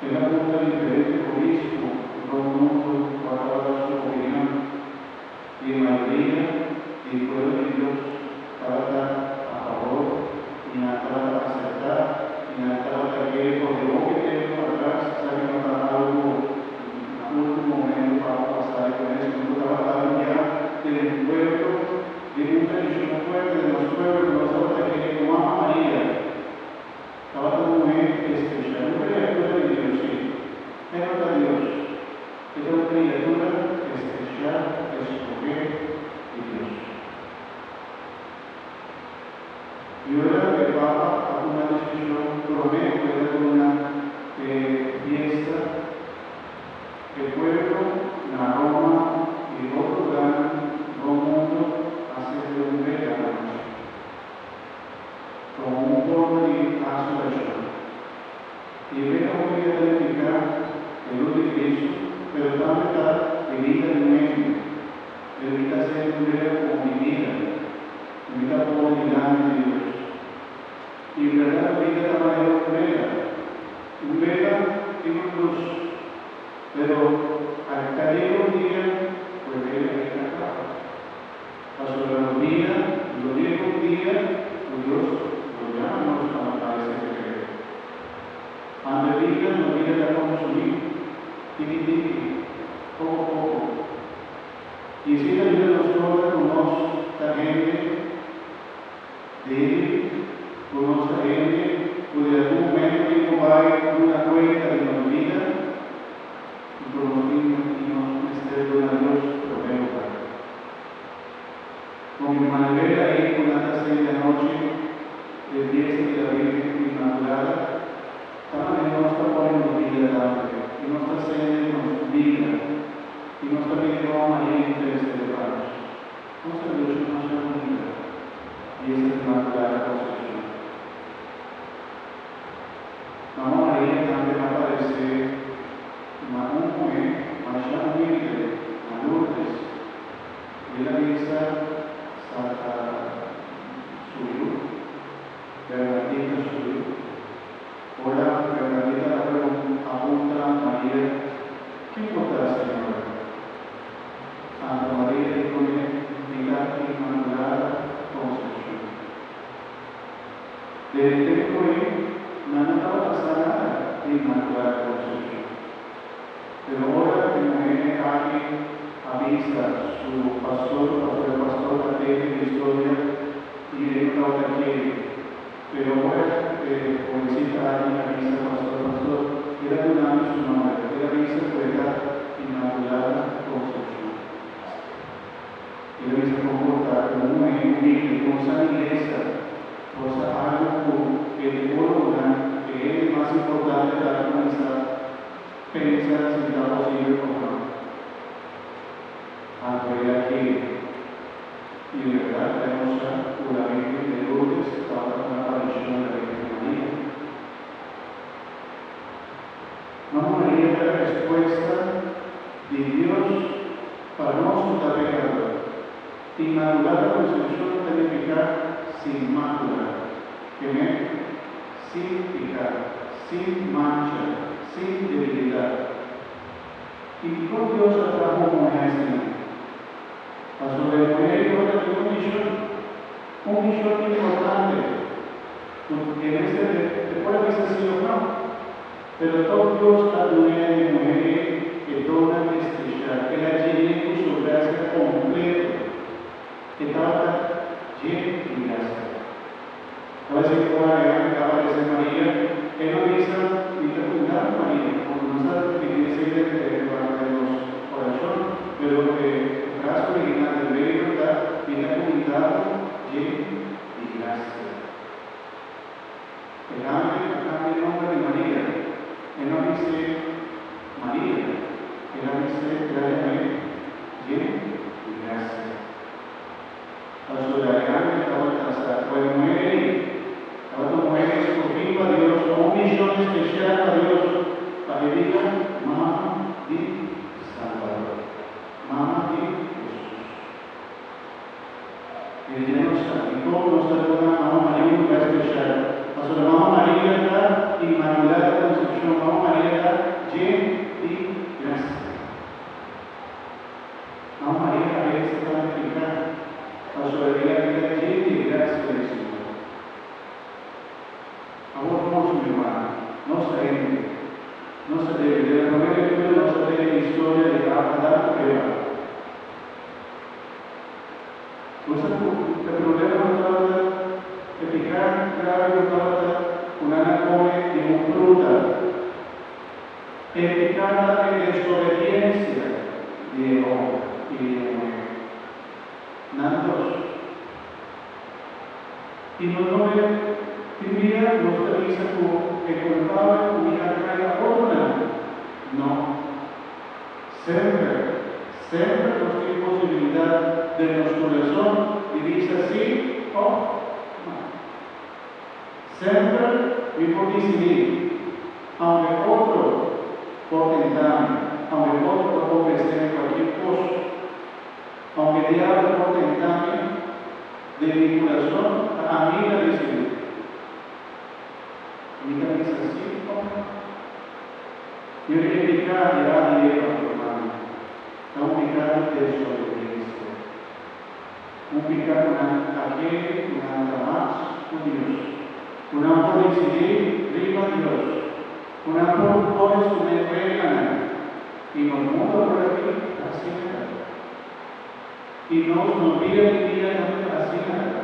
El a puntra diferente obispo rond mundo cua tabata su opinion, y e mayoria di e pueblo di Dios tabata a favor y nan tabata acepta y nan tabata kere for di hopi tempo atras. Esaki no ta algo na ultimo momento Papa a sali con e, sino cu tabata algo ya den un pueblo, den un tradicion fuerte den nos pueblo, cu nos tabata kere cu Mama Maria tabata un muhé especial, un criatura di Dios, sí, e no ta Dios, e ta un criatura especial escogé di Dios. Y ora e Papa a tuma decision promé cu el a duna e fiesta, e pueblo na Roma y otro lugarnan rond mundo a sende un vela anochi, como un forma di haci oracion. Y e vela hopi bia ta nifica e luz di Cristo, pero tambe ta e bida di un hende. Pero mi ta sende un vela como mi bida, y mi ta pone dilanti di Dios. Y en berdad mi bida ta manera un vela. Un vela tin un luz, pero al ta yega un dia cu e vela ei ta caba. Pasobra nos bida lo yega un dia cu Dios lo yama nos pa nos bai serka El. Ante bida nos bida ta consumí, tiki tiki, poco poco. Y esei ta yuda nos corda cu nos ta hende débil, cu nos ta hende cu di algun momento tin cu bai duna cuenta di nos bida y cu nos tin y nos mester duna Dios prome lugar. Con mi manera ei cu nan ta sende anochi den fiesta di la Virgen Inmaculada, ta manera nos ta pone nos bida tambe y nos ta sende nos bida y nos ta pidi Mama Maria intercede pa nos. Un celebracion masha bunita, Fiesta di Inmaculada Concepcion. Mama Maria tambe a parece na un muhe masha humilde na Lourdes. El a bisa Santa su yu, Bernardita su yu. Ora Bernardita a a puntra Maria, Ken bo ta, Señora? Santa Maria di kuné, Mi ta Inmaculada Concepcion. Den e tempu ei, nan no tabata sa nada di Inmaculada Concepcion. Pero ora e muhé aki a bisa su pastor, pasobra e pastor a tende e historia i e no tabata kere. Pero ora e jovencita aki a bisa pastor, Pastor, el a duna mi su nomber, el a bisa ku e ta Inmaculada Concepcion. El a bisa kon por ta ku un muhé humilde kon sa iglesia por sa algu ku e teólogonan, e hende mas importante ta kuminsá pensa si ta posibel of no. Anto el a kere. Y en berdad ta demostra cu la Virgen de Lourdes tabata un aparicion di la Virgen Maria. Mama Maria ta e respuesta di Dios pa nos cu ta pecador. Inmaculada Concepcion ta nifica sin macula, ke men sin pica, sin mancha, sin debilidad. Y dicon Dios a traha un muher asina? Pasobra e muher ei tabata tin un mision, un mision importante, cu e mester e por a bisa si of no. Pero toch Dios a dun'é e muher ei e donnan especial, el a djen'é cu su gracia completo. E tabata djen di gracia. Ta bay cu ora e ángel a aparece Maria, e no bisa, Mi ta cuida cu Maria. Como nos ta pidi esey den durante nos oracion, pero e frase original den Bijbel ta, Mi ta cuminda bo djen di gracia. E ángel a cambia e nomber di Maria. E no bis'é Maria, el a bis'é, el a yam'é djen di gracia. Pasobra e ángel tabata sa ku e muhé ei tabata un muhé eskogí pa Dios pa un mishon spesial pa Dios, pa e bira mama di Salbador, mama di Hesus. I ya nos sa dikon nos ta duna Mama Maria un lugá spesial, pasobra Mama Maria ta Inmakulada Konsepshon, Mama Maria ta. Awor nos, mi ruman, nos ta hende. Nos ta debe. Den e promé lektura nos ta tene e historia di Adán ku Eva. Nos sa ku e problema no tabata e piká grave no tabata ku nan a kome di un fruta. E piká ta e desobediensia di e hòmber i di e muhé. Nan dos. I nos no ve tin bia nos ta bisa ku e kulpabel ku mi a kai ta otronan. No. Semper, semper nos tin posibilidat den nos kurason di bisa sí òf no. Semper mi por disidí, aunke otro por tentá mi, aunke otro por ofresé mi kualkier kos. Aunke diabel por tenta mi, den mi kurason ta ami ta disidí. Mi ta bisa sí òf nò. Yo e piká di Adán i Eva, rumannan, ta un piká di desobediensia. Un piká ku nan a kere ku nan ta mas ku Dios, ku nan por disidí riba Dios, ku nan por pone su mes reglanan. I nos mundu awor aki ta asina ta. I nos no bida di dia tambe ta asina ta.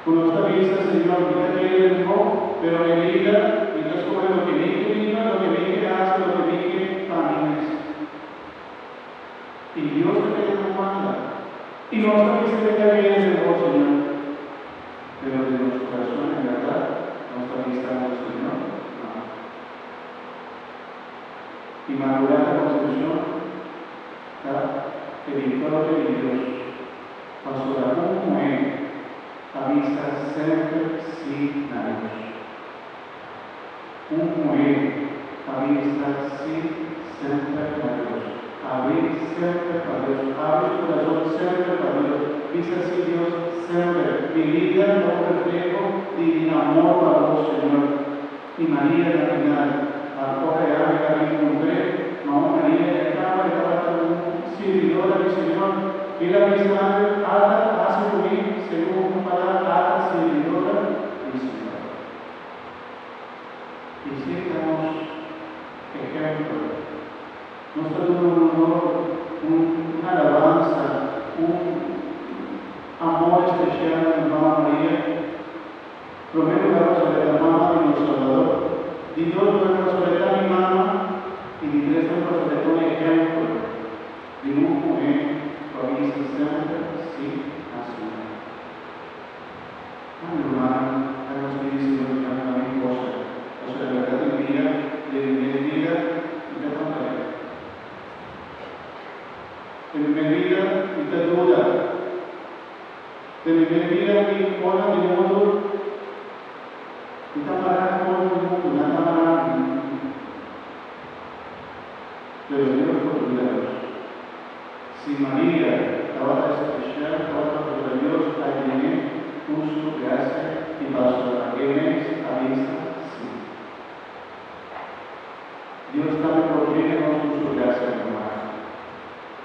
Ku nos ta bisa, Señor, mi ta kere den Bo, pero mi bida, mi ta skohe loke mi ke biba, loke mi ke hasi, loke mi ke pa mi mes. I Dios ta keda na manda. I nos ta bisa, Mi ta kere den Bo, Señor. Pero den nos kurason, en bèrdat, nos ta bisando, Señor, no. Inmaculada Concepcion ta e victoria di Dios, pasobra un muhé a bisa semper sí na Dios. Un muhé a bisa sí semper na Dios, abrí semper pa Dios, abri su corazon semper pa Dios, bisa sí Dios semper, mi vida ta un refleho di mi amor pa bo, Señor. I Maria na final a ora e angel a bin puntr'é, Mama Maria ya caba e tabata un sirbidora di Señor. El a bisa angel, Ata haci cu mi segun bo palabra, ata sirbidora di Señor. I esei ta nos ehempel. Nos ta duna un honor, un alabansa, un amor especial na nos Mama Maria. Promé lugar pasobra e ta mama di nos Salbador, di dos lugar pasobra e ta mi mama i di tres lugar pasobra e ta un ehèmpel di un muhé ku a bisa semper sí na Señor. A mi rumannan, ta nos pidi Señor di kambia mi kosa, pasobra e bèrdat di bia den mi mes bida mi ta tambaleá. Den mi mes bida mi ta duda. Den mi mes bida mi ora di mundu mi ta mará ku ora di mundu nan ta mará mi. Pero Dios por yuda nos. Si Maria tabata especial tabata pasobra Dios a yen'é ku su gracia i pasobra e mes a bisa sí. Dios tambe por yena nos ku su gracia, mi rumannan.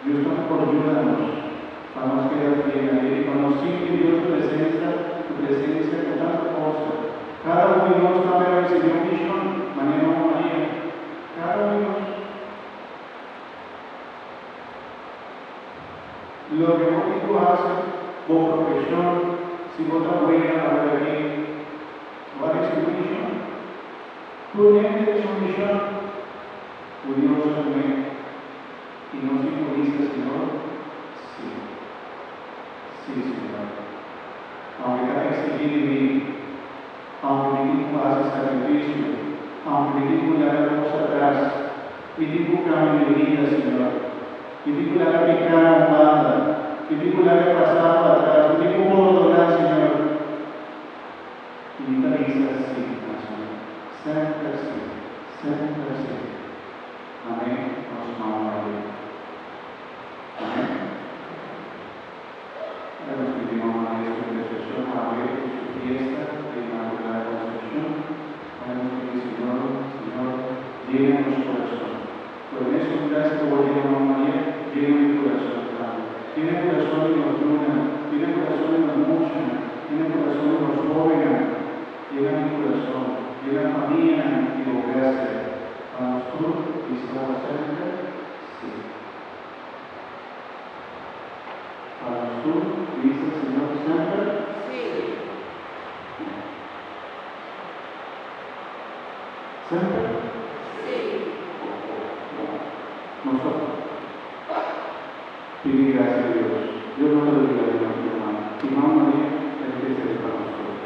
Dios tambe por yuda nos pa nos keda fiel na El i pa nos sinti Dios su presensia, su presensia ku tantu forsa. Kada un di nos tambe a risibí un mishon, manera Mama Maria. Kada un di nos. Loke bo tin ku hasi, bo profeshon, si bo ta buena awor aki, bo a risibí un mishon. Tur hende tin un mishon ku Dios a dun'é. I nos tin ku bisa Señor, Sí. Sí, Señor. Aunke ta eksigí di mi, aunke mi tin ku hasi sakrifisio, aunke mi tin ku laga kos atras, mi tin ku kambia mi bida, Señor. Mi tin ku laga piká na un banda. Mi tin ku laga e pasado atras. Mi tin ku pordoná, Señor. I mi ta bisa sí na Señor. Semper sí. Semper sí. Amén nos Mama Maria. Amén. Ora nos pidi Mama Maria su intercesión awe ku su fiesta di Inmaculada Concepción, ora nos pidi Señor, Señor, llena nos corazón. Ku e mesun gracia ku bo llena Mama Maria, llena mi corazón tambe. Llena e corazón di nos yunan, llena e corazón di nos muchanan, llena e corazón di nos hobennan. Yena mi kurason, yena famianan di bo grasia. Pa nos tur bisa semper, Sí. Pa nos tur bisa Señor semper, Sí. Semper? Sí. Nos ta pidi grasia di Dios. Dios no ta lubidá di nos, mi ruman. I Mama Maria ta intersedé pa nos tur.